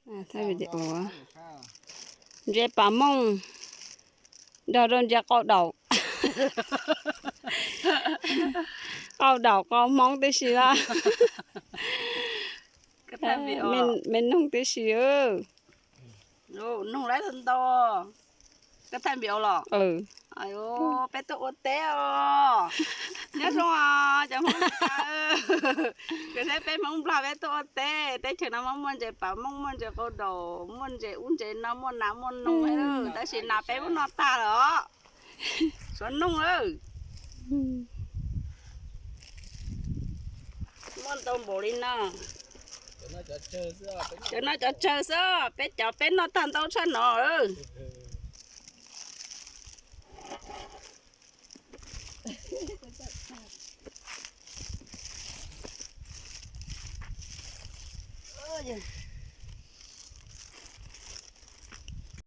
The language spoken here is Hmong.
Video, ntses pas mooj nrog rau ntses qau daum. Qau daum qau hmoob tib si lawm. Me noog tib si. Noog lawv ntau. Koj thaij npias los? Peb tuaj ua teb os. Nyob zoo os cov Hmoob Nplog. Koj saib peb Hmoob Nplog peb tuaj ua teb, teb chaws no muaj muaj ntses pas mooj, muaj ntses qau daum, muaj ntses ub ntses no, muaj nas muaj noog, tab sis nas peb muab noj tag lawm os. Suav noog lawm. Muaj ntau npaum li no. Cov no cov tsawg xwb, peb cov peb noj tag ntau tshaj no.